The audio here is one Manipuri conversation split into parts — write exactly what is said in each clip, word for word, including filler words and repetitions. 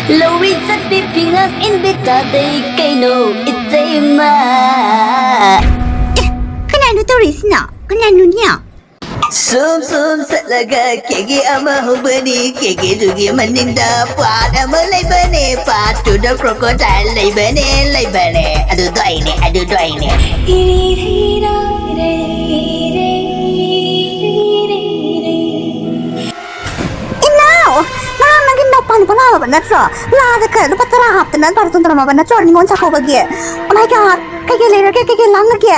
ꯂꯧꯔꯤ ꯆꯠꯄꯤ ꯐꯤꯉꯛ ꯏꯟꯕꯤ ꯇꯥꯗꯩ ꯀꯩꯅꯣ ꯏꯇꯩꯃ꯫ ꯑꯦ, ꯀꯅꯥꯅꯣ ꯇꯧꯔꯛꯏꯁꯤꯅ? ꯀꯅꯥꯅꯣꯅꯦ? ꯁꯨꯝ ꯁꯨꯝ ꯆꯠꯂꯒ ꯀꯦꯒꯦ ꯑꯃ ꯍꯧꯕꯅꯤ꯫ ꯀꯦꯒꯦꯗꯨꯒꯤ ꯃꯅꯤꯡꯗ ꯄꯥꯠ ꯑꯃ ꯂꯩꯕꯅꯦ꯫ ꯄꯥꯠꯇꯨꯗ crocodile ꯂꯩꯕꯅꯦ, ꯂꯩꯕꯅꯦ꯫ ꯑꯗꯨꯗꯣ ꯑꯩꯅꯦ, ꯑꯗꯨꯗꯣ ꯑꯩꯅꯦ꯫ ꯏꯅꯥꯎ, ꯅꯍꯥꯟ ꯅꯪꯒꯤ ꯅꯧꯄꯥ ꯅꯨꯄꯥ ꯂꯥꯛꯑꯕ ꯅꯠꯇ꯭ꯔꯣ? ꯂꯥꯗ ꯈꯔ ꯂꯨꯄꯥ ꯇꯔꯥ ꯍꯥꯞꯇꯅ ꯕꯥꯔꯇꯣꯟ ꯇꯧꯔꯝꯃꯕ ꯅꯠꯇ꯭ꯔꯣ, ꯅꯤꯉꯣꯜ ꯆꯥꯛꯀꯧꯕꯒꯤ? Oh my God, ꯀꯩꯀꯩ ꯂꯩꯔꯒꯦ? ꯀꯩꯀꯩ ꯂꯥꯡꯉꯒꯦ?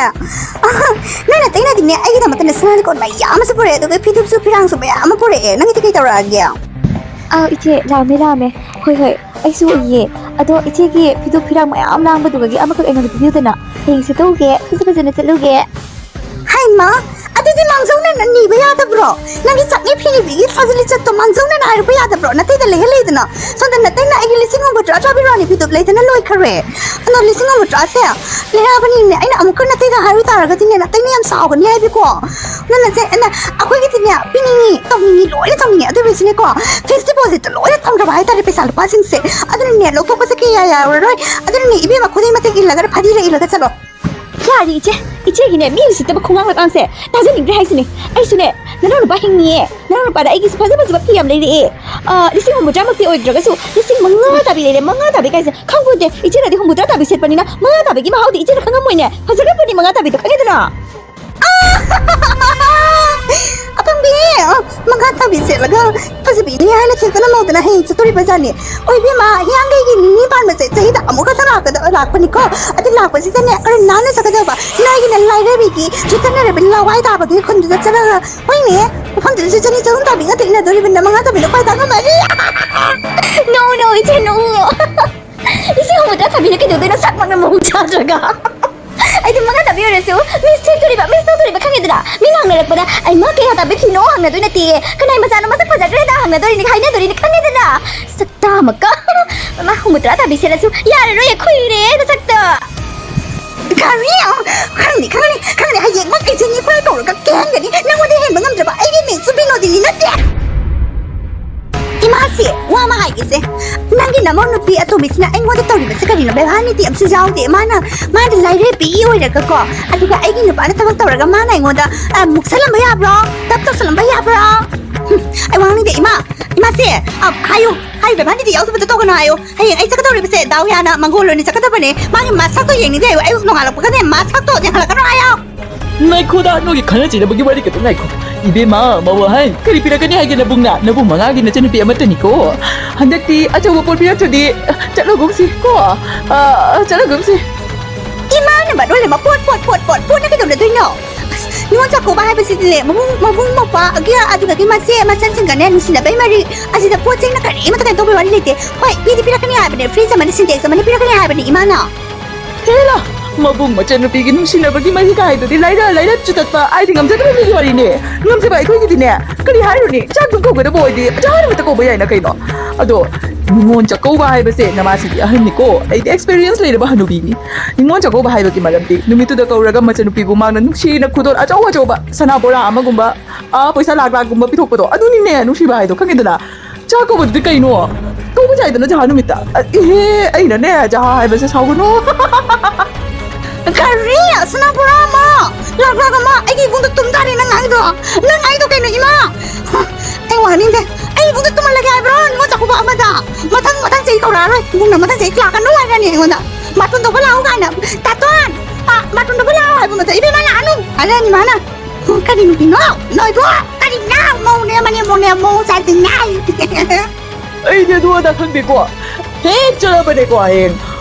ꯑꯍ, ꯅꯪ ꯅꯇꯩꯅꯗꯤꯅꯦ, ꯑꯩꯒꯤꯗꯃꯛꯇꯅꯦ ꯁꯅꯥ ꯂꯤꯛꯀꯣꯟ ꯃꯌꯥꯝ ꯑꯃꯁꯨ ꯄꯨꯔꯛꯑꯦ, ꯑꯗꯨꯒ ꯐꯤꯗꯨꯞꯁꯨ ꯐꯤꯔꯥꯡꯁꯨ ꯃꯌꯥꯝ ꯑꯃ ꯄꯨꯔꯛꯑꯦ꯫ ꯅꯪꯒꯤꯗꯤ ꯀꯩ ꯇꯧꯔꯛꯑꯒꯦ? ꯑꯥ, ꯏꯆꯦ, ꯂꯥꯛꯑꯝꯃꯦ, ꯂꯥꯛꯑꯝꯃꯦ꯫ ꯍꯣꯏ, ꯍꯣꯏ, ꯑꯩꯁꯨ ꯎꯏꯌꯦ꯫ ꯑꯗꯣ ꯏꯆꯦꯒꯤ ꯐꯤꯗꯨꯞ ꯐꯤꯔꯥꯡ ꯃꯌꯥꯝ ꯂꯥꯡꯕꯗꯨꯒꯤ ꯑꯃꯈꯛ ꯑꯩꯉꯣꯟꯗ ꯄꯤꯕꯤꯌꯨꯗꯅ꯫ ꯍꯌꯦꯡ ꯁꯦꯠꯇꯣꯛꯎꯒꯦ, ꯐꯖ ꯐꯖꯅ ꯆꯠꯂꯨꯒꯦ꯫ ꯍꯩꯃꯥ, ꯑꯗꯨꯗꯤ ꯃꯥꯡꯖꯧꯅꯅ ꯅꯤꯕ ꯌꯥꯗꯕ꯭ꯔꯣ? ꯅꯪꯒꯤ ꯆꯥꯛꯅꯤ ꯐꯤ ꯅꯤꯕꯤꯒꯤ ꯁꯥꯖꯠ ꯂꯤꯆꯠꯇꯣ ꯃꯥꯡꯖꯧꯅꯅ ꯍꯥꯏꯔꯛꯄ ꯌꯥꯗꯕ꯭ꯔꯣ? ꯅꯇꯩꯗ ꯂꯩꯍꯜꯂꯤꯗꯅ꯫ ꯁꯣꯝꯗ ꯅꯇꯩꯅ ꯑꯩꯒꯤ ꯂꯤꯁꯤꯡ ꯍꯨꯝꯐꯨꯇꯔꯥ ꯆꯥꯕꯤꯔꯣꯅꯦ ꯐꯤꯗꯨꯞ ꯂꯩꯗꯅ ꯂꯣꯏꯈꯔꯦ꯫ ꯑꯗꯣ ꯂꯤꯁꯤꯡ ꯍꯨꯝꯐꯨꯇꯔꯥꯁꯦ ꯂꯩꯔꯛꯑꯕꯅꯤꯅꯦ, ꯑꯩꯅ ꯑꯃꯨꯛꯀ ꯅꯇꯩꯗ ꯍꯥꯏꯔꯨ ꯇꯥꯔꯒꯗꯤꯅꯦ, ꯅꯇꯩꯅ ꯌꯥꯝ ꯁꯥꯎꯒꯅꯤ ꯍꯥꯏꯕꯤꯀꯣ꯫ ꯅꯪꯅꯁꯦ, ꯑꯩꯅ, ꯑꯩꯈꯣꯏꯒꯤꯗꯤꯅꯦ, ꯄꯤꯅꯤꯡꯉꯤ, ꯇꯧꯅꯤꯡꯉꯤ, ꯂꯣꯏꯅ ꯇꯧꯅꯤꯡꯉꯤ꯫ ꯑꯗꯨ ꯑꯣꯏꯔꯁꯨꯅꯦꯀꯣ, fixed deposit ꯂꯣꯏꯅ ꯊꯝꯈ꯭ꯔꯕ ꯍꯥꯏꯇꯥꯔꯦ ꯄꯩꯁꯥ ꯂꯨꯄꯥꯁꯤꯡꯁꯦ꯫ ꯑꯗꯨꯅꯅꯦ, ꯂꯧꯊꯣꯛꯄꯁꯦ ꯀꯌꯥ ꯌꯥꯔꯔꯣꯏ꯫ ꯑꯗꯨꯅꯅꯦ, ꯏꯕꯦꯝꯃ, ꯈꯨꯗꯩ ꯃꯇꯦꯛ ꯏꯜꯂꯒ ꯐꯗꯤꯗ ꯏꯜꯂꯒ ꯆꯠꯂꯣ꯫ ꯌꯥꯔꯦ, ꯏꯆꯦ꯫ ꯏꯆꯦꯒꯤꯅꯦ, ꯃꯤ ꯎꯁꯤꯠꯇꯕ ꯈꯣꯡꯉꯥꯡ ꯂꯛꯉꯥꯡꯁꯦ ꯇꯥꯖꯅꯤꯡꯗ꯭ꯔꯦ ꯍꯥꯏꯁꯤꯅꯦ꯫ ꯑꯩꯁꯨꯅꯦ, ꯅꯅꯥꯎ ꯅꯨꯄꯥ ꯍꯤꯡꯉꯤꯌꯦ꯫ ꯅꯅꯥꯎ ꯅꯨꯄꯥꯗ ꯑꯩꯒꯤꯁꯨ ꯐꯖ ꯐꯖꯕ ꯐꯤ ꯌꯥꯝ ꯂꯩꯔꯛꯑꯦ꯫ ꯑꯥ, ꯂꯤꯁꯤꯡ ꯍꯨꯝꯐꯨꯇꯔꯥꯃꯛꯇꯤ ꯑꯣꯏꯗ꯭ꯔꯒꯁꯨ, ꯂꯤꯁꯤꯡ ꯃꯉꯥ ꯇꯥꯕꯤ ꯂꯩꯔꯦ, ꯃꯉꯥ ꯇꯥꯕꯤ ꯀꯥꯏꯁꯦ꯫ ꯈꯪꯄꯣꯟꯇꯦ, ꯏꯆꯦꯅꯗꯤ ꯍꯨꯝꯐꯨꯇꯔꯥ ꯇꯥꯕꯤ ꯁꯦꯠꯄꯅꯤꯅ, ꯃꯉꯥ ꯇꯥꯕꯤꯒꯤ ꯃꯍꯥꯎꯗꯤ ꯏꯆꯦꯅ ꯈꯪꯉꯝꯃꯣꯏꯅꯦ꯫ ꯐꯖꯈ꯭ꯔꯄꯣꯠꯅꯤ ꯃꯉꯥ ꯇꯥꯕꯤꯗꯣ, ꯈꯪꯉꯦꯗꯅ? ꯑꯄꯪꯕꯤ, ꯑ, ꯃꯉꯥ ꯇꯥꯕꯤ ꯁꯦꯠꯂꯒ ꯐꯖꯕꯤꯅꯤ ꯍꯥꯏꯅ ꯊꯦꯛꯇꯅ ꯃꯧꯗꯅ ꯍꯌꯦꯡ ꯆꯠꯇꯣꯔꯤꯕ ꯖꯥꯠꯅꯤ꯫ ꯑꯣꯏ ꯏꯕꯦꯝꯃ, ꯍꯤꯌꯥꯡꯒꯩꯒꯤ ꯅꯤꯅꯤ ꯄꯥꯟꯕꯁꯦ ꯆꯍꯤꯗ ꯑꯃꯨꯛ ꯈꯛꯇ ꯂꯥꯛꯀꯗ-, ꯂꯥꯛꯄꯅꯤꯀꯣ꯫ ꯑꯗꯨ ꯂꯥꯛꯄꯁꯤꯗꯅꯦ, ꯈꯔ ꯅꯥꯟꯅ ꯆꯠꯀꯗꯕ꯫ ꯅꯣꯏꯒꯤꯅ ꯂꯥꯏꯔꯕꯤꯒꯤ ꯆꯨꯊꯠꯅꯔꯕ ꯂꯋꯥꯏ ꯇꯥꯕꯒꯤ ꯈꯨꯟꯗꯨꯗ ꯆꯠꯂꯒ, ꯍꯣꯏꯅꯦ, ꯃꯐꯝꯗꯨꯗꯁꯨ ꯆꯅꯤ ꯆꯍꯨꯝ ꯇꯥꯕꯤ ꯉꯥꯛꯇ ꯏꯟꯅꯗꯣꯔꯤꯕꯅꯤꯅ ꯃꯉꯥ ꯇꯥꯕꯤꯅ ꯎꯄꯥꯏ ꯇꯥ ꯉꯝꯃꯅꯤ꯫ No, no, ꯏꯆꯦ, no꯫ ꯂꯤꯁꯤꯡ ꯍꯨꯝꯐꯨꯇꯔꯥ ꯇꯥꯕꯤꯅ ꯀꯩꯗꯧꯗꯣꯏꯅꯣ, ꯁꯛꯃꯛꯅ ꯃꯑꯣꯡ ꯆꯥꯗ꯭ꯔꯒ? ꯑꯩꯗꯤ ꯃꯉꯥ ꯇꯥꯕꯤ ꯑꯣꯏꯔꯁꯨ ꯃꯤꯁ ꯊꯦꯛꯇꯣꯔꯤꯕ, ꯃꯤꯁ ꯇꯧꯗꯣꯔꯤꯕ ꯈꯪꯉꯦꯗꯅ? ꯃꯤꯅ ꯍꯪꯅꯔꯛꯄꯗ, "ꯑꯩꯃ, ꯀꯌꯥ ꯇꯥꯕꯤ ꯐꯤꯅꯣ?" ꯍꯪꯅꯗꯣꯏ ꯅꯠꯇꯦ꯫ "ꯀꯅꯥꯏ ꯃꯆꯥꯅꯣ ꯃꯁꯛ ꯐꯖꯈ꯭ꯔꯦꯗ?" ꯍꯪꯅꯗꯣꯔꯤꯅꯤ, ꯍꯥꯏꯅꯗꯣꯔꯤꯅꯤ ꯈꯪꯉꯦꯗꯅ? ꯁꯛꯇꯥꯃꯛꯀ꯫ ꯃꯃꯥ, ꯍꯨꯝꯐꯨꯇꯔꯥ ꯇꯥꯕꯤ ꯁꯦꯠꯂꯁꯨ ꯌꯥꯔꯔꯣꯏꯌꯦ, ꯈꯨꯏꯔꯦ ꯅꯁꯛꯇꯣ꯫ ꯀꯔꯤ? ꯈꯪꯅꯤ, ꯈꯪꯅꯤ, ꯈꯪꯅꯤ꯫ ꯍꯌꯦꯡꯃꯛ ꯑꯩꯁꯦ ꯅꯤꯄꯥꯜ ꯀꯧꯔꯒ ꯀꯦꯍꯟꯒꯅꯤ꯫ ꯅꯪꯉꯣꯟꯗ ꯍꯦꯟꯕ ꯉꯝꯗ꯭ꯔꯕ ꯑꯩꯒꯤ ꯃꯤꯡꯁꯨ ꯕꯤꯅꯣꯗꯤꯅꯤ ꯅꯠꯇꯦ꯫ ꯏꯃꯥ, ꯑꯁꯤ ꯋꯥ ꯑꯃ ꯍꯥꯏꯒꯦꯁꯦ꯫ ꯅꯪꯒꯤ ꯅꯃꯧ ꯅꯨꯄꯤ ꯑꯇꯣꯝꯕꯤꯁꯤꯅ ꯑꯩꯉꯣꯟꯗ ꯇꯧꯔꯤꯕꯁꯦ ꯀꯔꯤꯅꯣ? ꯕꯦꯕꯥꯔ ꯅꯤꯇꯤ ꯑꯃꯁꯨ ꯌꯥꯎꯗꯦ꯫ ꯃꯥꯅ, ꯃꯥꯗꯤ ꯂꯥꯏꯔꯦꯞꯄꯤ ꯑꯣꯏꯔꯒꯀꯣ, ꯑꯗꯨꯒ ꯑꯩꯒꯤ ꯅꯨꯄꯥꯅ ꯊꯕꯛ ꯇꯧꯔꯒ ꯃꯥꯅ ꯑꯩꯉꯣꯟꯗ, ꯑ, ꯃꯨꯛꯁꯜꯂꯝꯕ ꯌꯥꯕ꯭ꯔꯣ? ꯇꯞ ꯇꯧꯁꯜꯂꯝꯕ ꯌꯥꯕ꯭ꯔꯣ? ꯍꯨꯝ, ꯑꯩ ꯋꯥ ꯉꯥꯡꯅꯤꯡꯗꯦ꯫ ꯏꯃꯥ, ꯏꯃꯥꯁꯦ, ꯑ, ꯍꯥꯏꯌꯨ, ꯍꯥꯏꯌꯨ, ꯕꯦꯕꯥꯔ ꯅꯤꯇꯤ ꯌꯥꯎꯗꯕꯗꯣ ꯇꯧꯒꯅꯨ ꯍꯥꯏꯌꯨ꯫ ꯍꯌꯦꯡ ꯑꯩ ꯆꯠꯀꯗꯧꯔꯤꯕꯁꯦ ꯗꯥꯎ ꯌꯥꯅ ꯃꯪꯒꯣꯜ ꯑꯣꯏꯅ ꯆꯠꯀꯗꯕꯅꯦ꯫ ꯃꯥꯒꯤ ꯃꯁꯛꯇꯣ ꯌꯦꯡꯅꯤꯡꯗꯦ ꯍꯥꯏꯌꯨ꯫ ꯑꯌꯨꯛ ꯅꯣꯡꯉꯥꯜꯂꯛꯄꯒꯅꯦ ꯃꯁꯛꯇꯣ ꯌꯦꯡꯍꯜꯂꯛꯀꯅꯨ ꯍꯥꯏꯌꯣ꯫ ꯉꯥꯏꯈꯣꯗ, ꯅꯣꯏꯒꯤ ꯈꯠꯅ ꯆꯩꯅꯕꯒꯤ ꯋꯥꯔꯤ ꯈꯛꯇ ꯉꯥꯏꯈꯣ꯫ ꯏꯕꯦꯝꯃ, ꯃꯧ ꯑꯍꯟ, ꯀꯔꯤ ꯄꯤꯔꯛꯀꯅꯤ ꯍꯥꯏꯒꯦ ꯅꯕꯨꯡꯅ? ꯅꯕꯨꯡ ꯃꯉꯥꯒꯤ ꯅꯆꯟꯅꯨꯄꯤ ꯑꯃꯠꯇꯅꯤꯀꯣ꯫ ꯍꯟꯗꯛꯇꯤ ꯑꯆꯧꯕ ꯄꯣꯠ ꯄꯤꯔꯛꯇ꯭ꯔꯗꯤ ꯆꯠꯂꯒꯨꯝꯁꯤ ꯀꯣ꯫ ꯑ, ꯆꯠꯂꯒꯨꯝꯁꯤ꯫ ꯏꯃꯥꯅ ꯃꯔꯣꯜ ꯑꯃ ꯄꯣꯠ, ꯄꯣꯠ, ꯄꯣꯠ, ꯄꯣꯠ, ꯄꯣꯠꯅ ꯀꯩꯗꯧꯅꯗꯣꯏꯅꯣ? ꯑꯁ, ꯅꯤꯉꯣꯜ ꯆꯥꯛꯀꯧꯕ ꯍꯥꯏꯕꯁꯤꯗꯤꯅꯦ, ꯃꯕꯨꯡ, ꯃꯕꯨꯡ ꯃꯧꯄ꯭ꯋꯥꯒꯤ, ꯑꯗꯨꯗꯒꯤ ꯃꯆꯦ ꯃꯆꯟꯁꯤꯡꯒꯅꯦ ꯅꯨꯡꯁꯤꯅꯕꯩ ꯃꯔꯤ, ꯑꯁꯤꯗ ꯄꯣꯠ ꯆꯩꯅ ꯀꯔꯤꯃꯠꯇ ꯀꯩꯅꯣ ꯇꯧꯕꯩ ꯋꯥꯔꯤ ꯂꯩꯇꯦ꯫ ꯍꯣꯏ, ꯄꯤꯗꯤ ꯄꯤꯔꯛꯀꯅꯤ ꯍꯥꯏꯕꯅꯦ, ꯐ꯭ꯔꯤꯖ ꯑꯃꯅꯤ, ꯁꯤꯟꯇꯦꯛꯁ ꯑꯃꯅꯤ ꯄꯤꯔꯛꯀꯅꯤ ꯍꯥꯏꯕꯅꯦ ꯏꯃꯥꯅ꯫ ꯍꯦꯔꯥ! ꯃꯕꯨꯡ ꯃꯆꯟꯅꯨꯄꯤꯒꯤ ꯅꯨꯡꯁꯤꯅꯕꯒꯤ ꯃꯍꯤ ꯀꯥꯏꯗꯨꯗꯤ ꯂꯩꯔ ꯂꯩꯔ ꯆꯨꯇꯠꯄ, ꯑꯩꯗꯤ ꯉꯝꯖꯗꯕ ꯃꯤꯒꯤ ꯋꯥꯔꯤꯅꯦ꯫ ꯉꯝꯖꯕ ꯑꯩꯈꯣꯏꯒꯤꯗꯤꯅꯦ, ꯀꯔꯤ ꯍꯥꯏꯔꯨꯅꯤ? ꯆꯥꯛ ꯑꯗꯨꯝ ꯀꯧꯒꯗꯕ ꯑꯣꯏꯗꯤ ꯆꯥ ꯅꯨꯃꯤꯠꯇ ꯀꯧꯕ ꯌꯥꯏꯅ ꯀꯩꯅꯣ꯫ ꯑꯗꯣ ꯅꯤꯉꯣꯜ ꯆꯥꯛꯀꯧꯕ ꯍꯥꯏꯕꯁꯦ ꯅꯃꯥꯁꯤꯗꯤ ꯑꯍꯟꯅꯤꯀꯣ, ꯑꯩꯗꯤ ꯑꯦꯛꯁꯄꯤꯔꯤꯌꯦꯟꯁ ꯂꯩꯔꯕ ꯍꯅꯨꯕꯤꯅꯤ꯫ ꯅꯤꯉꯣꯜ ꯆꯥꯛꯀꯧꯕ ꯍꯥꯏꯕꯒꯤ ꯃꯔꯝꯗꯤ ꯅꯨꯃꯤꯠꯇꯨꯗ ꯀꯧꯔꯒ ꯃꯆꯟꯅꯨꯄꯤꯕꯨ ꯃꯥꯅ ꯅꯨꯡꯁꯤꯅ ꯈꯨꯗꯣꯜ ꯑꯆꯧ ꯑꯆꯧꯕ ꯁꯅꯥ ꯕꯣꯔꯥ ꯑꯃꯒꯨꯝꯕ, ꯑꯥ, ꯄꯩꯁꯥ ꯂꯥꯛ ꯂꯥꯛꯀꯨꯝꯕ ꯄꯤꯊꯣꯛꯄꯗꯣ, ꯑꯗꯨꯅꯤꯅꯦ ꯅꯨꯡꯁꯤꯕ ꯍꯥꯏꯗꯣ, ꯈꯪꯉꯦꯗꯅ? ꯆꯥꯛ ꯀꯧꯕꯗꯨꯗꯤ ꯀꯩꯅꯣ? ꯀꯧꯕ ꯆꯥꯏꯗꯅ ꯖꯍꯥ ꯅꯨꯃꯤꯠꯇ꯫ ꯑ, ꯏꯍꯦ, ꯑꯩꯅꯅꯦ ꯖꯍꯥ ꯍꯥꯏꯕꯁꯦ ꯁꯥꯎꯒꯅꯨ꯫ ꯀꯔꯤ? ꯁꯅꯥ ꯕꯣꯔꯥ ꯑꯃ, ꯂꯥꯛ ꯂꯥꯛ ꯑꯃ ꯑꯩꯒꯤ ꯏꯕꯨꯡꯗ ꯇꯨꯝ ꯇꯥꯔꯦ ꯅꯪ ꯍꯥꯏꯗꯣ? ꯅꯪ ꯍꯥꯏꯗꯣ ꯀꯩꯅꯣ ꯏꯃꯥ? ꯑꯩ ꯋꯥ ꯍꯥꯏꯅꯤꯡꯗꯦ꯫ ꯑꯩ ꯏꯕꯨꯡꯗ ꯇꯨꯝꯍꯜꯂꯒꯦ ꯍꯥꯏꯕ꯭ꯔꯣ? ꯅꯤꯉꯣꯜ ꯆꯥꯛꯀꯧꯕ ꯑꯃꯗ? ꯃꯊꯪ, ꯃꯊꯪ ꯆꯍꯤ ꯀꯧꯔꯛꯑꯔꯣꯏ꯫ ꯏꯕꯨꯡꯅ ꯃꯊꯪ ꯆꯍꯤ ꯂꯥꯛꯀꯅꯨ ꯍꯥꯏꯔꯅꯤ ꯑꯩꯉꯣꯟꯗ꯫ ꯕꯥꯔꯇꯣꯟ ꯇꯧꯕ ꯂꯥꯛꯑꯣ ꯀꯥꯏꯅ꯫ ꯇꯥꯇꯣꯟ! ꯑ, ꯕꯥꯔꯇꯣꯟ ꯇꯧꯕ ꯂꯥꯛꯑꯣ ꯍꯥꯏꯕ ꯃꯇꯝꯗ ꯏꯕꯦꯝꯃ ꯂꯥꯛꯑꯅꯨ ꯍꯥꯏꯔꯅꯤ ꯃꯥꯅ꯫ ꯀꯔꯤ ꯅꯨꯄꯤꯅꯣ? ꯅꯣꯏꯕꯣ! ꯀꯔꯤꯅꯣ? ꯃꯧꯅꯦ, ꯃꯅꯦ, ꯃꯧꯅꯦ, ꯃꯧ ꯆꯥꯗꯤꯅꯦ꯫ ꯑꯩꯗꯤ ꯑꯗꯨ ꯑꯗꯥ ꯈꯪꯗꯦꯀꯣ꯫ ꯍꯦꯛ ꯆꯠꯂꯕꯅꯦꯀꯣ ꯍꯌꯦꯡ꯫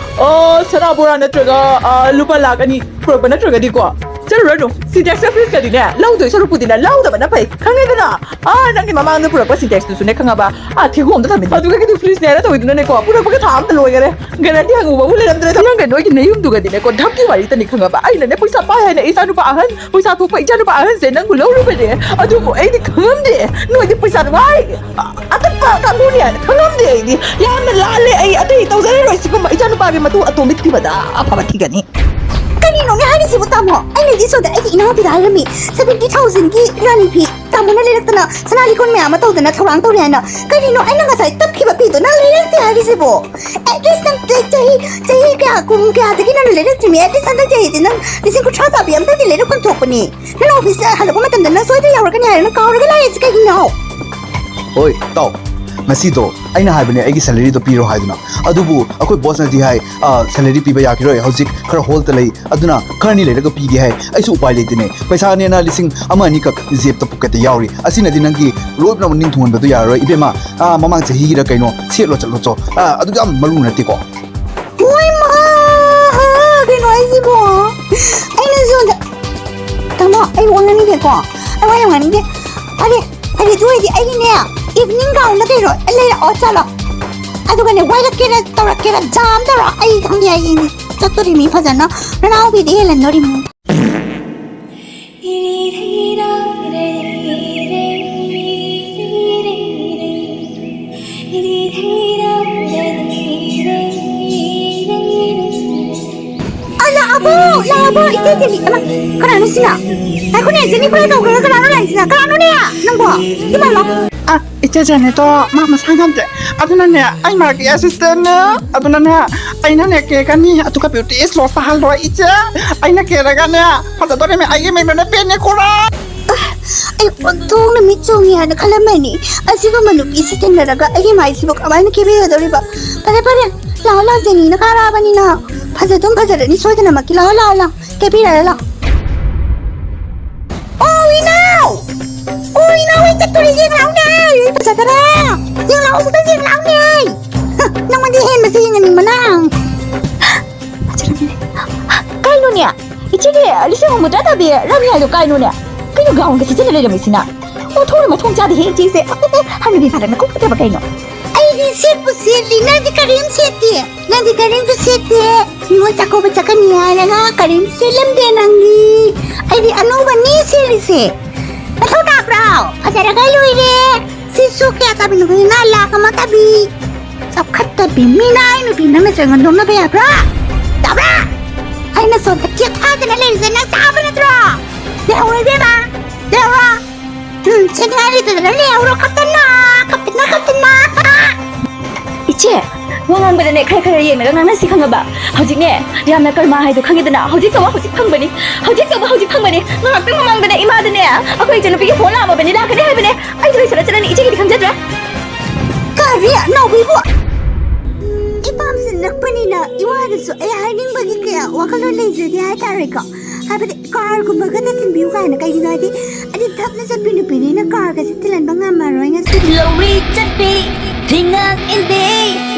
ꯑ, ꯁꯅꯥ ꯕꯣꯔꯥ ꯅꯠꯇ꯭ꯔꯒ, ꯑ, ꯂꯨꯄꯥ ꯂꯥꯛ ꯑꯅꯤ ꯄꯨꯔꯛꯄ ꯅꯠꯇ꯭ꯔꯒꯗꯤꯀꯣ, ꯆꯠꯂꯨꯔꯅꯨ꯫ ꯁꯤꯟꯇꯦꯛꯁ ꯐ꯭ꯔꯤꯖꯀꯗꯤꯅꯦ, ꯂꯧꯗꯣꯏ ꯁꯔꯨꯛꯄꯨꯗꯤꯅꯦ, ꯂꯧꯗꯕꯅ ꯐꯩ꯫ ꯈꯪꯉꯦꯗꯅ? ꯑ, ꯅꯪꯒꯤ ꯃꯃꯥꯡꯗ ꯄꯨꯔꯛꯄ ꯁꯤꯟꯇꯦꯛꯁꯇꯨꯁꯨꯅꯦ ꯈꯪꯉꯕ? ꯑ, ꯊꯦꯡꯒꯣ ꯑꯝꯗ ꯊꯝꯃꯤꯅꯦ꯫ ꯑꯗꯨꯒꯗꯤ ꯐ꯭ꯔꯤꯖꯅꯦꯅ ꯇꯧꯋꯤꯗꯨꯅꯅꯦꯀꯣ, ꯄꯨꯔꯛꯄꯒ ꯊꯥ ꯑꯝꯗ ꯂꯣꯏꯈꯔꯦ꯫ ꯒꯥꯔꯦꯟꯇꯤ ꯍꯪꯉꯨꯕꯕꯨ ꯂꯩꯔꯝꯗ꯭ꯔꯦ꯫ ꯅꯪꯒ ꯅꯣꯏꯒꯤ ꯅꯌꯨꯝꯗꯨꯒꯗꯤꯅꯦꯀꯣ, ꯙꯞꯀꯤ ꯋꯥꯔꯤꯇꯅꯤ ꯈꯪꯉꯕ? ꯑꯩꯅꯅꯦ ꯄꯩꯁꯥ ꯄꯥꯏ ꯍꯥꯏꯅ ꯏꯆꯥ ꯅꯨꯄꯥ ꯑꯍꯟ, ꯄꯩꯁꯥ ꯊꯣꯛꯄ ꯏꯆꯥ ꯅꯨꯄꯥ ꯑꯍꯟꯁꯦ ꯅꯪꯕꯨ ꯂꯧꯔꯨꯕꯅꯦ꯫ ꯑꯗꯨꯕꯨ ꯑꯩꯗꯤ ꯈꯪꯉꯝꯗꯦ꯫ ꯅꯣꯏꯗꯤ ꯄꯩꯁꯥ ꯅꯨꯡꯉꯥꯏ꯫ ꯑꯇꯞꯄ ꯀꯥꯡꯕꯨꯅꯤ ꯍꯥꯏꯅ ꯈꯪꯉꯝꯗꯦ ꯑꯩꯗꯤ꯫ ꯌꯥꯝꯅ ꯂꯥꯜꯂꯦ ꯑꯩ꯫ ꯑꯇꯩ ꯇꯧꯖꯔꯔꯣꯏ ꯁꯤꯒꯨꯝꯕ ꯏꯆꯥ ꯅꯨꯄꯥꯒꯤ ꯃꯇꯨ ꯑꯇꯣꯝꯕꯤ ꯊꯤꯕꯗ ꯑꯐꯕ ꯊꯤꯒꯅꯤ꯫ ꯀꯔꯤꯅꯣꯅꯦ ꯍꯥꯏꯔꯤꯁꯤꯕꯨ ꯇꯥꯃꯣ? ꯑꯩꯅꯗꯤ ꯁꯣꯝꯗ ꯑꯩꯒꯤ ꯏꯅꯥꯎꯄꯤꯗ ꯍꯥꯏꯔꯝꯃꯤ, ꯁꯚꯦꯟꯇꯤ ꯊꯥꯎꯖꯟꯒꯤ ꯔꯥꯅꯤ ꯐꯤ ꯇꯥꯃꯣꯅ ꯂꯩꯔꯛꯇꯅ ꯁꯅꯥ ꯂꯤꯛꯀꯣꯟ ꯃꯌꯥꯝ ꯑꯃ ꯇꯧꯗꯅ ꯊꯧꯔꯥꯡ ꯇꯧꯔꯤ ꯍꯥꯏꯅ꯫ ꯀꯔꯤꯅꯣ ꯑꯩꯅ ꯉꯁꯥꯏ ꯇꯞꯈꯤꯕ ꯐꯤꯗꯣ ꯅꯪ ꯂꯩꯔꯛꯇꯦ ꯍꯥꯏꯔꯤꯁꯤꯕꯣ? ꯑꯦꯠꯂꯤꯁ ꯅꯪ ꯆꯍꯤ, ꯆꯍꯤ, ꯆꯍꯤ ꯀꯌꯥ, ꯀꯨꯟ ꯀꯌꯥꯗꯒꯤ ꯅꯪꯅ ꯂꯩꯔꯛꯇ꯭ꯔꯤꯃꯤ? ꯑꯦꯠꯂꯤꯁ ꯍꯟꯗꯛ ꯆꯍꯤꯗꯤ ꯅꯪ ꯂꯤꯁꯤꯡ ꯀꯨꯟꯊ꯭ꯔꯥ ꯆꯥꯕꯤ ꯑꯝꯇꯗꯤ ꯂꯩꯔꯛꯐꯝ ꯊꯣꯛꯄꯅꯤ꯫ ꯅꯪ ꯑꯣꯐꯤꯁ ꯍꯜꯂꯛꯄ ꯃꯇꯝꯗ ꯅꯪ ꯁꯣꯏꯗꯅ ꯌꯥꯎꯔꯛꯀꯅꯤ ꯍꯥꯏꯔ ꯅꯪ ꯀꯥꯎꯔꯒ ꯂꯥꯛꯏꯁꯤ ꯀꯩꯒꯤꯅꯣ? ꯍꯣꯏ, ꯇꯥꯎ꯫ ꯉꯁꯤꯗꯣ ꯑꯩꯅ ꯍꯥꯏꯕꯅꯦ ꯑꯩꯒꯤ ꯁꯦꯂꯔꯤꯗꯣ ꯄꯤꯔꯣ ꯍꯥꯏꯗꯨꯅ꯫ ꯑꯗꯨꯕꯨ ꯑꯩꯈꯣꯏ ꯕꯣꯁꯅꯗꯤ ꯍꯥꯏ, "ꯑ, ꯁꯦꯂꯔꯤ ꯄꯤꯕ ꯌꯥꯈꯤꯔꯣꯏ, ꯍꯧꯖꯤꯛ ꯈꯔ ꯍꯣꯜꯇ ꯂꯩ, ꯑꯗꯨꯅ ꯈꯔꯅꯤ ꯂꯩꯔꯒ ꯄꯤꯒꯦ" ꯍꯥꯏ꯫ ꯑꯩꯁꯨ ꯎꯄꯥꯏ ꯂꯩꯇꯦꯅꯦ, ꯄꯩꯁꯥꯅꯦꯅ ꯂꯤꯁꯤꯡ ꯑꯃ ꯑꯅꯤꯈꯛ ꯖꯦꯕꯇ ꯄꯣꯀꯦꯠꯇ ꯌꯥꯎꯔꯤ꯫ ꯑꯁꯤꯅꯗꯤ ꯅꯪꯒꯤ ꯂꯣꯏꯅꯃꯛ ꯅꯤꯡ ꯊꯨꯡꯍꯟꯕꯗꯨ ꯌꯥꯔꯔꯣꯏ ꯏꯕꯦꯝꯃ꯫ ꯑꯥ, ꯃꯃꯥꯡ ꯆꯍꯤꯒꯤꯔ ꯀꯩꯅꯣ ꯁꯦꯠꯂꯣ ꯆꯠꯂꯣ ꯆꯣ꯫ ꯑꯥ, ꯑꯗꯨ ꯌꯥꯝ ꯃꯔꯨ ꯅꯠꯇꯦꯀꯣ꯫ ꯍꯣꯏ ꯃꯥ! ꯀꯩꯅꯣ ꯍꯥꯏꯁꯤꯕꯣ? ꯑꯩꯅ ꯁꯣꯝꯗ, ꯇꯥꯃꯣ, ꯑꯩ ꯋꯥ ꯉꯥꯡꯅꯤꯡꯗꯦꯀꯣ꯫ ꯑꯩ ꯋꯥ ꯌꯥꯝ ꯉꯥꯡꯅꯤꯡꯗꯦ꯫ ꯐꯔꯦ, ꯐꯔꯦ, ꯑꯗꯨ ꯑꯣꯏꯔꯗꯤ ꯑꯩꯒꯤꯅꯦ, ꯏꯚꯤꯅꯤꯡ ꯒꯥꯎꯟꯗ ꯀꯩꯅꯣ ꯂꯩꯔꯛꯑꯣ ꯆꯠꯂꯣ꯫ ꯑꯗꯨꯒꯅꯦ, ꯋꯥꯏꯔꯛꯀꯦꯔꯥ ꯇꯧꯔꯛꯀꯦꯔꯥ ꯖꯥꯝ ꯇꯧꯔꯣ꯫ ꯑꯩ ꯈꯪꯗꯦ, ꯑꯩ ꯆꯠꯇꯣꯔꯤꯃꯤ ꯐꯖꯅ꯫ ꯅꯅꯥꯎꯄꯤꯗꯤ ꯍꯦꯜꯍꯟꯗꯣꯔꯤꯃꯤ꯫ ꯑ, ꯂꯥꯛꯑꯕꯣ? ꯂꯥꯛꯑꯕꯣ? ꯏꯆꯦ ꯖꯦꯅꯤ, ꯑꯃ, ꯀꯅꯥꯅꯣ ꯁꯤꯅ? ꯉꯥꯏꯈꯣꯅꯦ, ꯖꯦꯅꯤ ꯈꯣꯏ ꯀꯧꯈ꯭ꯔꯒ ꯀꯅꯥꯅꯣ ꯂꯥꯛꯏꯁꯤꯅ? ꯀꯅꯥꯅꯣꯅꯦ ꯅꯪꯕꯣ? ꯏꯃꯥ, ꯏꯃꯥ꯫ ꯑ, ꯏꯆꯦ ꯖꯦꯅꯤꯗꯣ ꯃꯥ ꯃꯁꯥ ꯉꯝꯗꯦ꯫ ꯑꯗꯨꯅꯅꯦ, ꯑꯩ ꯃꯥꯒꯤ ꯑꯦꯁꯤꯁꯇꯦꯟꯅꯦ꯫ ꯑꯗꯨꯅꯅꯦ, ꯑꯩꯅꯅꯦ ꯀꯦꯒꯅꯤ, ꯑꯗꯨꯒ ꯕ꯭ꯌꯨꯇꯤ ꯏꯁ ꯂꯣꯁ ꯇꯥꯍꯜꯂꯣ ꯏꯆꯦ꯫ ꯑꯩꯅ ꯀꯦꯔꯒꯅꯦ, ꯐꯖꯗꯣꯔꯤꯃꯤ, ꯑꯩꯒꯤ ꯃꯤꯡꯗꯨꯅ ꯄꯦꯟꯅꯤ ꯀꯨꯔꯥ꯫ ꯑꯩ ꯑꯣꯟꯊꯣꯛꯅ ꯃꯤꯠ ꯆꯣꯡꯉꯤ ꯍꯥꯏꯅ ꯈꯜꯂꯝꯃꯅꯤ꯫ ꯑꯁꯤꯒꯨꯝꯕ ꯅꯨꯄꯤꯁꯤ ꯊꯦꯡꯅꯔꯒ ꯑꯩꯒꯤ ꯃꯥꯏꯁꯤꯕꯨ ꯀꯃꯥꯏꯅ ꯀꯦꯕꯤꯒꯗꯧꯔꯤꯕ? ꯐꯔꯦ, ꯐꯔꯦ, ꯂꯥꯛꯑꯣ, ꯂꯥꯛꯑꯣ, ꯖꯦꯅꯤꯅ ꯀꯥꯔꯛꯑꯕꯅꯤꯅ ꯐꯖꯗꯨꯝ ꯐꯖꯔꯅꯤ ꯁꯣꯏꯗꯅꯃꯛꯀꯤ꯫ ꯂꯥꯛꯑꯣ, ꯂꯥꯛꯑꯣ, ꯂꯥꯛꯑꯣ, ꯀꯦꯕꯤꯔꯔꯣ, ꯂꯥꯛꯑꯣ꯫ ꯑꯣ, ꯏꯅꯥꯎ! ꯑꯣ, ꯏꯅꯥꯎ, ꯑꯩ ꯆꯠꯇꯣꯔꯦ, ꯌꯦꯡ ꯂꯥꯛꯎꯅꯦ! ꯑꯩ ꯐꯖꯗꯔꯦ! ꯌꯦꯡ ꯂꯥꯛꯑꯣ, ꯑꯃꯨꯛꯇ ꯌꯦꯡ ꯂꯥꯛꯎꯅꯦ! ꯍ, ꯅꯉꯣꯟꯗ ꯍꯦꯟꯕꯁꯦ ꯌꯦꯡꯍꯟꯅꯤꯡꯕꯅ! ꯀꯩꯅꯣꯅꯦ? ꯏꯆꯦꯒꯤ ꯂꯤꯁꯤꯡ ꯍꯨꯝꯐꯨꯇꯔꯥ ꯇꯥꯕꯤ ꯔꯥꯅꯤ ꯍꯥꯏꯗꯣ ꯀꯥꯏꯅꯣꯅꯦ? ꯀꯩꯅꯣ ꯒꯥꯎꯟꯒ ꯁꯦꯠꯆꯜꯂ ꯂꯩꯔꯝꯃꯤꯁꯤꯅ? ꯑꯣꯟꯊꯣꯛꯅ ꯃꯊꯣꯡ ꯆꯥꯗꯦꯍꯦ ꯏꯆꯦꯁꯦ꯫ ꯍꯅꯨꯕꯤ ꯐꯥꯔꯛꯅ ꯀꯨꯝꯒꯗꯕ ꯀꯩꯅꯣ? ꯑꯩꯗꯤ ꯁꯦꯠꯄꯨ ꯁꯦꯠꯂꯤ, ꯅꯪꯗꯤ ꯀꯔꯤꯝ ꯁꯦꯠꯇꯦ꯫ ꯅꯪꯗꯤ ꯀꯔꯤꯝꯁꯨ ꯁꯦꯠꯇꯦ꯫ ꯅꯤꯉꯣꯜ ꯆꯥꯛꯀꯧꯕ ꯆꯠꯀꯅꯤ ꯍꯥꯏꯔꯒ ꯀꯔꯤꯝ ꯁꯦꯠꯂꯝꯗꯦ ꯅꯪꯗꯤ꯫ ꯑꯩꯗꯤ ꯑꯅꯧꯕꯅꯤ ꯁꯦꯠꯂꯤꯁꯦ꯫ ꯃꯊꯧ ꯇꯥꯕ꯭ꯔꯣ? ꯐꯖꯔꯒ ꯂꯣꯏꯔꯦ꯫ ꯁꯤꯁꯨ ꯀꯌꯥ ꯇꯥꯕꯤꯅꯣ ꯈꯪꯗꯦ, ꯂꯥꯛ ꯑꯃ ꯇꯥꯕꯤ꯫ ꯆꯥꯎꯈꯠꯇꯕꯤ, ꯃꯤꯅꯥꯏ ꯅꯨꯄꯤ ꯅꯪꯅ ꯆꯪꯍꯟꯗꯣꯛꯅꯕ ꯌꯥꯕ꯭ꯔꯥ? ꯌꯥꯕ꯭ꯔꯥ? ꯑꯩꯅ ꯁꯣꯝꯗ ꯀꯦꯞ ꯊꯥꯗꯅ ꯂꯩꯔꯤꯁꯦ ꯅꯪ ꯆꯥꯕ ꯅꯠꯇ꯭ꯔꯣ? ꯂꯩꯍꯧꯔꯣ ꯏꯕꯦꯝꯃ, ꯂꯩꯍꯧꯔꯣ꯫ ꯎꯝ, ꯁꯦꯟꯅꯤꯡꯉꯥꯏ ꯂꯩꯇꯗꯅ ꯂꯩꯍꯧꯔꯣ꯫ ꯈꯞꯇꯅ, ꯈꯞꯇꯅ, ꯈꯞꯇꯅ꯫ ꯏꯆꯦ, ꯋꯥ ꯉꯥꯡꯕꯗꯅꯦ ꯈꯔ ꯈꯔ ꯌꯦꯡꯉꯒ ꯉꯥꯡꯅꯁꯤ, ꯈꯪꯉꯕ? ꯍꯧꯖꯤꯛꯅꯦ, ꯌꯥꯝꯅ ꯀꯔꯃ ꯍꯥꯏꯗꯣ ꯈꯪꯉꯤꯗꯅ? ꯍꯧꯖꯤꯛ ꯇꯧꯕ ꯍꯧꯖꯤꯛ ꯐꯪꯕꯅꯤ꯫ ꯍꯧꯖꯤꯛ ꯇꯧꯕ ꯍꯧꯖꯤꯛ ꯐꯪꯕꯅꯤ꯫ ꯉꯥꯏꯍꯥꯛꯇꯪ ꯃꯃꯥꯡꯗꯅꯦ ꯏꯃꯥꯗꯅꯦ ꯑꯩꯈꯣꯏ ꯏꯆꯟꯅꯨꯄꯤꯒꯤ ꯐꯣꯟ ꯂꯥꯛꯑꯝꯃꯕꯅꯤ, ꯂꯥꯛꯀꯅꯤ ꯍꯥꯏꯕꯅꯦ꯫ ꯑꯩꯗꯤ ꯂꯣꯏꯁꯤꯜꯂ ꯆꯠꯂꯅꯤ, ꯏꯆꯦꯒꯤꯗꯤ ꯈꯪꯖꯗ꯭ꯔꯦ꯫ ꯀꯔꯤ? ꯅꯥꯎꯕꯤꯕꯨ? ꯏꯄꯥꯝꯁꯤ ꯅꯛꯄꯅꯤꯅ ꯏꯋꯥꯗꯁꯨ ꯑꯩ ꯍꯥꯏꯅꯤꯡꯕꯒꯤ ꯀꯌꯥ ꯋꯥꯈꯜꯂꯣꯟ ꯂꯩꯖꯗꯦ ꯍꯥꯏꯇꯥꯔꯦꯀꯣ꯫ ꯍꯥꯏꯕꯗꯤ ꯀꯥꯔꯒꯨꯝꯕꯒꯗ ꯊꯤꯟꯕꯤꯌꯨ ꯀꯥꯏꯅ꯫ ꯀꯩꯒꯤꯅꯣ ꯍꯥꯏꯗꯤ ꯑꯩꯗꯤ ꯊꯞꯅ ꯆꯠꯄꯤ ꯅꯨꯄꯤꯅꯤꯅ ꯀꯥꯔꯒꯁꯦ ꯊꯤꯜꯍꯟꯕ ꯉꯝꯃꯔꯣꯏ ꯉꯁꯤꯗꯤ꯫ ꯂꯧꯔꯤ ꯆꯠꯄꯤ ꯐꯤꯉꯥꯛ ꯏꯟꯕꯤ,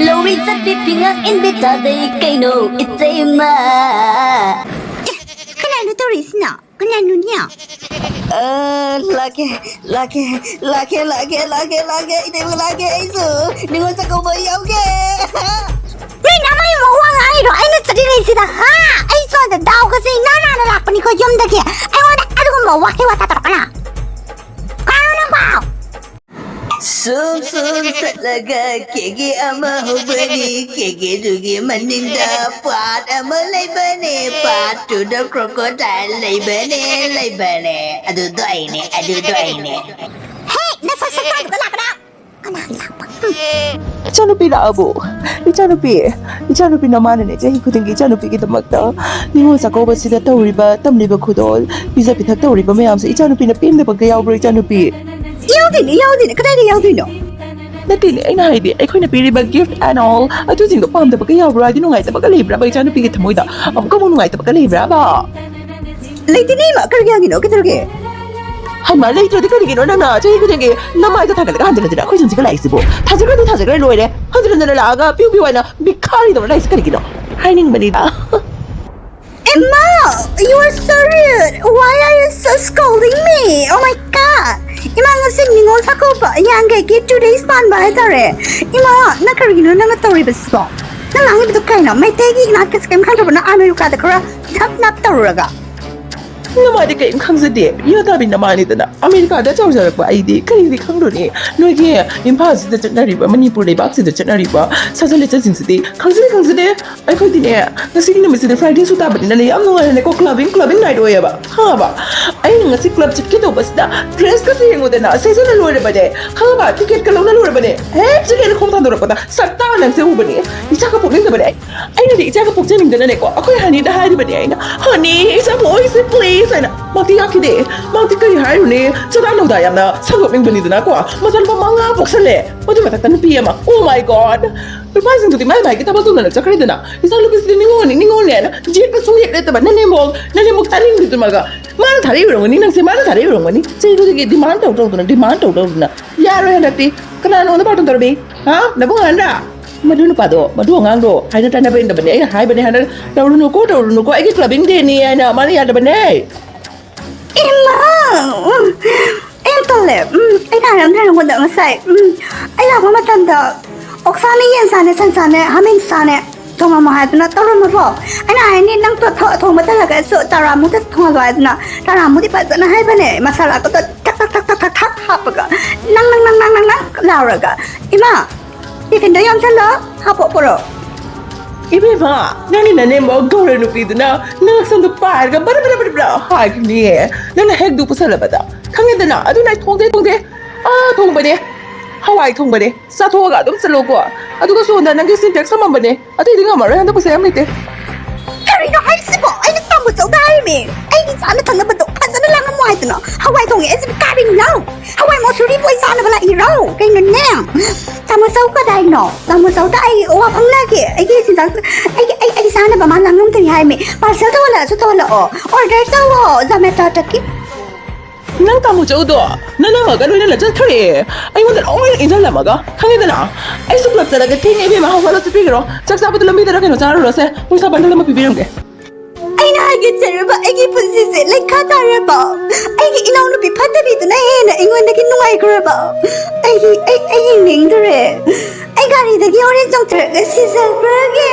ꯂꯧꯔꯤ ꯆꯠꯄꯤ ꯐꯤꯉꯥꯛ ꯏꯟꯕꯤ ꯊꯥꯗꯩ ꯀꯩꯅꯣ ꯏꯇꯩꯃ꯫ ꯑꯦ, ꯀꯅꯥꯅꯣ ꯇꯧꯔꯛꯏꯁꯤꯅ? ꯀꯅꯥꯅꯣꯅꯦ? ꯑ, ꯂꯥꯛꯀꯦ, ꯂꯥꯛꯀꯦ, ꯂꯥꯛꯀꯦ, ꯂꯥꯛꯀꯦ, ꯂꯥꯛꯀꯦ, ꯂꯥꯛꯀꯦ, ꯏꯇꯩꯃ ꯂꯥꯛꯀꯦ, ꯑꯩꯁꯨ ꯅꯤꯉꯣꯜ ꯆꯥꯛꯀꯧꯕ ꯌꯥꯎꯒꯦ꯫ ꯅꯣꯏ ꯅꯃꯩ ꯑꯃꯨꯛ ꯋꯥ ꯉꯥꯡꯉꯤꯔꯣ? ꯑꯩꯅ ꯆꯠꯂꯤꯉꯩꯁꯤꯗ, ꯍꯥ? ꯑꯩ ꯁꯣꯝꯗ ꯗꯥꯎꯒꯁꯦ ꯏꯅꯥ ꯅꯥꯟꯅ ꯂꯥꯛꯄꯅꯤꯀꯣ ꯌꯨꯝꯗꯒꯤ꯫ ꯑꯩꯉꯣꯟꯗ ꯑꯗꯨꯒꯨꯝꯕ ꯋꯥꯍꯩ ꯋꯥꯇꯥ ꯇꯧꯔꯛꯀꯅꯣ꯫ ꯀꯅꯥꯅꯣ ꯅꯪꯕꯣ? ꯁꯨꯝ ꯁꯨꯝ ꯆꯠꯂꯒ ꯀꯦꯒꯦ ꯑꯃ ꯍꯧꯕꯅꯤ, ꯀꯦꯒꯦꯗꯨꯒꯤ ꯃꯅꯤꯡꯗ ꯄꯥꯠ ꯑꯃ ꯂꯩꯕꯅꯦ, ꯄꯥꯠꯇꯨꯗ crocodile ꯂꯩꯕꯅꯦ, ꯂꯩꯕꯅꯦ꯫ ꯑꯗꯨꯗꯣ ꯑꯩꯅꯦ, ꯑꯗꯨꯗꯣ ꯑꯩꯅꯦ꯫ ꯍꯦ, ꯅꯁꯛ ꯁꯛꯇꯥꯗꯨꯒ ꯂꯥꯛꯀꯅꯣ꯫ ꯀꯅꯥ ꯂꯥꯛꯄ? ꯏꯆꯥꯅꯨꯄꯤ ꯂꯥꯛꯑꯕꯣ? ꯏꯆꯥꯅꯨꯄꯤ, ꯏꯆꯥꯅꯨꯄꯤ ꯅꯃꯥꯅꯅꯦ ꯆꯍꯤ ꯈꯨꯗꯤꯡꯒꯤ ꯏꯆꯥꯅꯨꯄꯤꯒꯤꯗꯃꯛꯇ ꯅꯤꯉꯣꯜ ꯆꯥꯛꯀꯧꯕꯁꯤꯗ ꯇꯧꯔꯤꯕ, ꯇꯝꯂꯤꯕ ꯈꯨꯗꯣꯜ, ꯄꯤꯖ ꯄꯤꯊꯛ ꯇꯧꯔꯤꯕ ꯃꯌꯥꯝꯁꯦ ꯏꯆꯥꯅꯨꯄꯤꯅ ꯄꯦꯟꯗꯕꯒ ꯌꯥꯎꯕ꯭ꯔꯣ ꯏꯆꯥꯅꯨꯄꯤ? ꯌꯥꯎꯗꯣꯏꯅꯦ, ꯌꯥꯎꯗꯣꯏꯅꯦ꯫ ꯀꯗꯥꯏꯗ ꯌꯥꯎꯗꯣꯏꯅꯣ? ꯅꯠꯇꯦꯅꯦ, ꯑꯩꯅ ꯍꯥꯏꯗꯤ ꯑꯩꯈꯣꯏꯅ ꯄꯤꯔꯤꯕ gift and all ꯑꯗꯨꯁꯤꯡꯗꯣ ꯄꯥꯝꯗꯕꯒ ꯌꯥꯎꯕ꯭ꯔꯣ? ꯍꯥꯏꯗꯤ ꯅꯨꯡꯉꯥꯏꯇꯕꯒ ꯂꯩꯕ꯭ꯔꯕ ꯏꯆꯥꯅꯨꯄꯤꯒꯤ ꯊꯃꯣꯏꯗ? ꯑꯃꯨꯛꯀ ꯑꯃꯨꯛ ꯅꯨꯡꯉꯥꯏꯇꯕꯒ ꯂꯩꯕ꯭ꯔꯕ? ꯂꯩꯇꯦꯅꯦ ꯏꯃꯥ, ꯀꯔꯤꯒꯤ ꯍꯪꯉꯤꯅꯣ? ꯀꯩꯗꯧꯔꯒꯦ? ꯍꯩꯃꯥ, ꯂꯩꯇ꯭ꯔꯗꯤ ꯀꯔꯤꯒꯤꯅꯣ ꯅꯪꯅ ꯆꯍꯤ ꯈꯨꯗꯤꯡꯒꯤ ꯅꯃꯥꯏꯗꯣ ꯊꯥꯡꯒꯠꯂꯒ ꯍꯟꯖꯤꯟ ꯍꯟꯖꯤꯟ ꯑꯩꯈꯣꯏ ꯌꯨꯝꯁꯤꯒ ꯂꯥꯛꯏꯁꯤꯕꯣ? ꯊꯥꯖꯈ꯭ꯔꯗꯤ ꯊꯥꯖꯈ꯭ꯔꯦ, ꯂꯣꯏꯔꯦ꯫ ꯍꯟꯖꯤꯟ ꯍꯟꯖꯤꯟꯅ ꯂꯥꯛꯑꯒ ꯄꯤꯌꯨ ꯄꯤꯌꯨ ꯍꯥꯏꯅ ꯚꯤꯈꯥꯔꯤꯗꯧꯅ ꯂꯥꯛꯏꯁꯤ ꯀꯔꯤꯒꯤꯅꯣ? ꯍꯥꯏꯅꯤꯡꯕꯅꯤꯗ꯫ Emma, you are so rude. Why are you so scolding me? Oh my God. ꯏꯃꯥ, ꯉꯁꯤ ꯅꯤꯉꯣꯜ ꯆꯥꯛꯀꯧꯕ ꯌꯥꯡꯈꯩꯒꯤ two days ꯄꯥꯟꯕ ꯍꯥꯏꯇꯥꯔꯦ꯫ ꯏꯃꯥ, ꯅꯪ ꯀꯔꯤꯒꯤꯅꯣ ꯅꯪꯅ ꯇꯧꯔꯤꯕꯁꯤꯕꯣ? ꯅꯪ ꯉꯥꯡꯉꯤꯕꯗꯣ ꯀꯩꯅꯣ? ꯃꯩꯇꯩꯒꯤ ꯏꯅꯥꯠꯀꯁꯦ ꯀꯩꯝ ꯈꯪꯗ꯭ꯔꯕꯣ? ꯅꯪ ꯑꯃꯦꯔꯤꯀꯥꯗ ꯈꯔ ꯙꯞ ꯅꯞ ꯇꯧꯔꯨꯔꯒ? ꯅꯃꯥꯗꯤ ꯀꯔꯤꯝ ꯈꯪꯖꯗꯦ꯫ ꯌꯣ ꯇꯥꯕꯤ ꯅꯃꯥꯅꯤꯗꯅ ꯑꯃꯦꯔꯤꯀꯥꯗ ꯆꯥꯎꯖꯔꯛꯄ ꯑꯩꯗꯤ ꯀꯔꯤꯗꯤ ꯈꯪꯗꯣꯏꯅꯤ? ꯅꯣꯏꯒꯤ ꯏꯝꯐꯥꯜꯁꯤꯗ ꯆꯠꯅꯔꯤꯕ, ꯃꯅꯤꯄꯨꯔ ꯂꯩꯕꯥꯛꯁꯤꯗ ꯆꯠꯅꯔꯤꯕ ꯁꯥꯖꯠ ꯂꯤꯆꯠꯁꯤꯡꯁꯤꯗꯤ ꯈꯪꯖꯗꯦ, ꯈꯪꯖꯗꯦ꯫ ꯑꯩꯈꯣꯏꯗꯤꯅꯦ, ꯉꯁꯤꯒꯤ ꯅꯨꯃꯤꯠꯁꯤꯗꯤ Fridayꯁꯨ ꯇꯥꯕꯅꯤꯅꯅꯦ, ꯌꯥꯝ ꯅꯨꯡꯉꯥꯏꯔꯦꯅꯦꯀꯣ꯫ Clubbing, clubbing night ꯑꯣꯏꯌꯦꯕ, ꯈꯪꯉꯕ? ꯑꯩꯅ ꯉꯁꯤ club ꯆꯠꯀꯦ ꯇꯧꯕꯁꯤꯗ dressꯀꯁꯦ ꯌꯦꯡꯉꯨꯗꯅ, ꯁꯦꯠꯆꯅ ꯂꯣꯏꯔꯕꯅꯦ, ꯈꯪꯉꯕ? Ticketꯀ ꯂꯧꯅ ꯂꯣꯏꯔꯕꯅꯦ꯫ ꯍꯦꯛ ꯆꯠꯀꯦꯅ ꯈꯣꯡ ꯊꯥꯡꯗꯣꯔꯛꯄꯗ ꯁꯛꯇꯥ ꯅꯪꯁꯦ ꯎꯕꯅꯦ꯫ ꯏꯆꯥꯒ ꯄꯣꯛꯅꯤꯡꯗꯕꯅꯦ ꯑꯩ꯫ ꯑꯩꯅꯗꯤ ꯏꯆꯥꯒ ꯄꯣꯛꯆꯅꯤꯡꯗꯅꯅꯦꯀꯣ, ꯑꯩꯈꯣꯏ honeyꯗ ꯍꯥꯏꯔꯤꯕꯅꯦ ꯑꯩꯅ, "Honey, ꯏꯆꯥ ꯄꯣꯛꯑꯣꯏꯁꯦ, please" ꯍꯥꯏꯅ꯫ ꯃꯥꯗꯤ ꯌꯥꯈꯤꯗꯦ꯫ ꯃꯥꯗꯤ ꯀꯔꯤ ꯍꯥꯏꯔꯨꯅꯤ, ꯆꯗꯥ ꯅꯧꯗꯥ ꯌꯥꯝꯅ ꯁꯟꯗꯣꯛꯅꯤꯡꯕꯅꯤꯗꯅꯀꯣ꯫ ꯃꯆꯥꯅꯨꯄꯥ ꯃꯉꯥ ꯄꯣꯛꯁꯜꯂꯦ, ꯃꯗꯨ ꯃꯊꯛꯇ ꯅꯨꯄꯤ ꯑꯃ꯫ Oh my God! ꯅꯨꯄꯥꯁꯤꯡꯗꯨꯗꯤ ꯃꯥꯏ ꯃꯥꯏꯒꯤ ꯊꯕꯛ ꯇꯧꯅꯔ ꯆꯠꯈ꯭ꯔꯦꯗꯅ, ꯏꯆꯥ ꯅꯨꯄꯤꯁꯤꯗꯤ ꯅꯤꯉꯣꯜꯅꯤ, ꯅꯤꯉꯣꯜꯅꯤ ꯍꯥꯏꯅ ꯌꯦꯠꯄ ꯁꯨꯡꯌꯦꯠ ꯌꯦꯠꯇꯕ꯫ ꯅꯅꯦꯝꯕꯣꯛ, ꯅꯅꯦꯝꯕꯣꯛ ꯆꯥꯅꯤꯡꯗ꯭ꯔꯤꯗꯨꯃꯒ꯫ ꯃꯥꯅ ꯊꯥꯔꯛꯏ ꯑꯣꯏꯔꯝꯒꯅꯤ ꯅꯪꯁꯦ, ꯃꯥꯅ ꯊꯥꯔꯛꯏ ꯑꯣꯏꯔꯝꯒꯅꯤ꯫ ꯆꯩꯗꯨꯗꯒꯤ demand ꯇꯧ ꯇꯧꯗꯅ, demand ꯇꯧ ꯇꯧꯗꯅ꯫ ꯌꯥꯔꯣꯏ ꯍꯟꯗꯛꯇꯤ꯫ ꯀꯅꯥꯅꯣ ꯑꯩꯉꯣꯟꯗ ꯄꯥꯔꯇꯣꯟ ꯇꯧꯔꯝꯃꯤ? ꯍꯥ? ꯅꯕꯨꯡ ꯑꯍꯟꯔꯥ? ꯃꯗꯨ ꯅꯨꯄꯥꯗꯣ, ꯃꯗꯨ ꯑꯉꯥꯡꯗꯣ ꯍꯥꯏꯅ ꯇꯥꯟꯅꯕ ꯏꯟꯗꯕꯅꯦ꯫ ꯑꯩꯅ ꯍꯥꯏꯕꯅꯦ ꯍꯥꯏꯅ, "ꯇꯧꯔꯨꯅꯨꯀꯣ, ꯇꯧꯔꯨꯅꯨꯀꯣ, ꯑꯩꯒꯤ clubbing dayꯅꯤ" ꯍꯥꯏꯅ꯫ ꯃꯥꯅ ꯌꯥꯗꯕꯅꯦ꯫ ꯏꯃꯥ! ꯎꯝ, ꯑꯩ ꯌꯥꯝ ꯇꯜꯂꯦ꯫ ꯎꯝ, ꯑꯩ ꯀꯥꯏꯔꯝꯗ꯭ꯔꯦ ꯅꯉꯣꯟꯗ ꯉꯁꯥꯏ꯫ ꯎꯝ, ꯑꯩ ꯂꯥꯛꯄ ꯃꯇꯝꯗ ꯑꯣꯛꯁꯥꯅꯦ, ꯌꯦꯟꯁꯥꯅꯦ, ꯁꯟꯁꯥꯅꯦ, ꯍꯥꯃꯦꯡꯁꯥꯅꯦ ꯊꯣꯡꯉꯝꯃꯣ ꯍꯥꯏꯗꯅ ꯇꯧꯔꯝꯃꯕꯣ? ꯑꯩꯅ ꯍꯥꯏꯅꯤ, ꯅꯪ ꯊꯣ-, ꯊꯣ-, ꯊꯣꯡꯕ ꯇꯜꯂꯒꯁꯨ ꯆꯥꯔꯥꯃꯨꯛꯇ ꯊꯣꯡꯍꯜꯂꯣ ꯍꯥꯏꯗꯅ꯫ ꯆꯥꯔꯥꯃꯨꯗꯤ ꯐꯖꯅ ꯍꯩꯕꯅꯦ, ꯃꯁꯥꯂꯥꯗꯨꯗ ꯊꯛ ꯊꯛ ꯊꯛ ꯊꯛ ꯊꯛ ꯊꯛ ꯍꯥꯞꯄꯒ ꯅꯪ ꯅꯪ ꯅꯪ ꯅꯪ ꯅꯪ ꯅꯪ ꯂꯥꯎꯔꯒ꯫ ꯏꯃꯥ, tiffinꯗꯣ ꯌꯣꯝꯁꯜꯂꯣ, ꯍꯥꯞꯄꯣ ꯄꯨꯔꯛꯑꯣ꯫ ꯏꯕꯦꯝꯃ, ꯅꯪꯒꯤ ꯅꯅꯦꯝꯕꯣꯛ ꯒꯧꯔ ꯅꯨꯄꯤꯗꯨꯅ ꯅꯉꯛꯁꯝꯗꯣ ꯄꯥꯏꯔꯒ ꯕꯔ ꯕꯔ ꯕꯔ ꯕꯔ ꯍꯥꯏꯈꯤꯕꯅꯤꯌꯦ, ꯅꯪꯅ ꯍꯦꯛ ꯗꯨ ꯄꯨꯁꯜꯂꯕꯗ꯫ ꯈꯪꯉꯦꯗꯅ? ꯑꯗꯨꯅ ꯑꯩ ꯊꯣꯡꯗꯦ, ꯊꯣꯡꯗꯦ꯫ ꯑꯥ, ꯊꯣꯡꯕꯅꯦ꯫ ꯍꯋꯥꯏ ꯊꯣꯡꯕꯅꯦ꯫ ꯆꯥꯊꯣꯛꯑꯒ ꯑꯗꯨꯝ ꯆꯠꯂꯣꯀꯣ꯫ ꯑꯗꯨꯒ ꯁꯣꯝꯗ ꯅꯪꯒꯤ Sintex ꯊꯝꯃꯝꯕꯅꯦ꯫ ꯑꯇꯩꯗꯤ ꯉꯝꯃꯔꯣꯏ, ꯍꯟꯗꯛ ꯄꯩꯁꯥ ꯌꯥꯝ ꯂꯩꯇꯦ꯫ ꯀꯔꯤꯅꯣ ꯍꯥꯏꯁꯤꯕꯣ? ꯑꯩꯅ ꯇꯥꯃꯣ ꯆꯧꯗ ꯍꯥꯏꯔꯤꯃꯤ, ꯑꯩꯒꯤ ꯆꯥꯅ ꯊꯛꯅꯕꯗꯣ ꯐꯖꯅ ꯂꯥꯡꯉꯝꯃꯣ ꯍꯥꯏꯗꯅ꯫ ꯍꯋꯥꯏ ꯊꯣꯡꯉꯦ ꯑꯩꯁꯤꯕꯨ ꯀꯔꯤꯅꯣ? ꯍꯋꯥꯏ ꯃꯨꯁꯨꯔꯤꯕꯨ ꯑꯩ ꯆꯥꯅꯕ ꯂꯥꯛꯏꯔꯣ? ꯀꯩꯅꯣꯅꯦ? ꯇꯥꯃꯣ ꯆꯧ ꯀꯗꯥꯏꯅꯣ? ꯇꯥꯃꯣ ꯆꯧꯗ ꯑꯩ ꯋꯥ ꯐꯪꯅꯒꯦ꯫ ꯑꯩꯒꯤ ꯆꯤꯟꯖꯥꯛ, ꯑꯩꯒꯤ, ꯑꯩ, ꯑꯩꯒꯤ ꯆꯥꯅꯕ ꯃꯥ ꯂꯥꯡꯉꯝꯗꯣꯏꯅꯤ ꯍꯥꯏꯃꯤ꯫ Parcel ꯇꯧꯍꯜꯂꯛꯑꯁꯨ ꯇꯧꯍꯜꯂꯛꯑꯣ꯫ Order ꯇꯧꯋꯣ Zomatoꯗꯒꯤ꯫ ꯅꯪ ꯇꯥꯃꯣ ꯆꯧꯗꯣ ꯅꯅꯝꯃꯒ ꯂꯣꯏꯅꯅ ꯆꯠꯈ꯭ꯔꯦ꯫ ꯑꯩꯉꯣꯟꯗ ꯂꯣꯏꯅ ꯏꯟꯖꯜꯂꯝꯃꯒ, ꯈꯪꯉꯦꯗꯅ? ꯑꯩꯁꯨ club ꯆꯠꯂꯒ ꯊꯦꯡꯉꯦ ꯏꯕꯦꯝꯃ, ꯍꯧꯒꯠꯂꯣ ꯆꯠꯄꯤꯈ꯭ꯔꯣ꯫ ꯆꯥꯛ ꯆꯥꯕꯗꯣ ꯂꯝꯕꯤꯗꯔ ꯀꯩꯅꯣ ꯆꯥꯔꯨꯔꯁꯦ꯫ ꯄꯩꯁꯥ bundle ꯑꯃ ꯄꯤꯕꯤꯔꯝꯒꯦ꯫ ꯑꯩꯅ ꯍꯥꯏꯒꯦ ꯆꯦꯔꯨꯕ, ꯑꯩꯒꯤ ꯄꯨꯟꯁꯤꯁꯦ ꯂꯩꯈꯥ ꯇꯥꯔꯕ꯫ ꯑꯩꯒꯤ ꯏꯅꯥꯎꯅꯨꯄꯤ ꯐꯠꯇꯕꯤꯗꯨꯅ ꯍꯦꯟꯅ ꯑꯩꯉꯣꯟꯗꯒꯤ ꯅꯨꯡꯉꯥꯏꯈ꯭ꯔꯕ꯫ ꯑꯩꯒꯤ, ꯑꯩ, ꯑꯩ ꯌꯦꯡꯅꯤꯡꯗ꯭ꯔꯦ꯫ ꯑꯩ ꯒꯥꯔꯤꯗꯒꯤ ꯍꯣꯔꯦꯟ ꯆꯣꯡꯊꯔꯒ ꯁꯤꯖꯈ꯭ꯔꯒꯦ꯫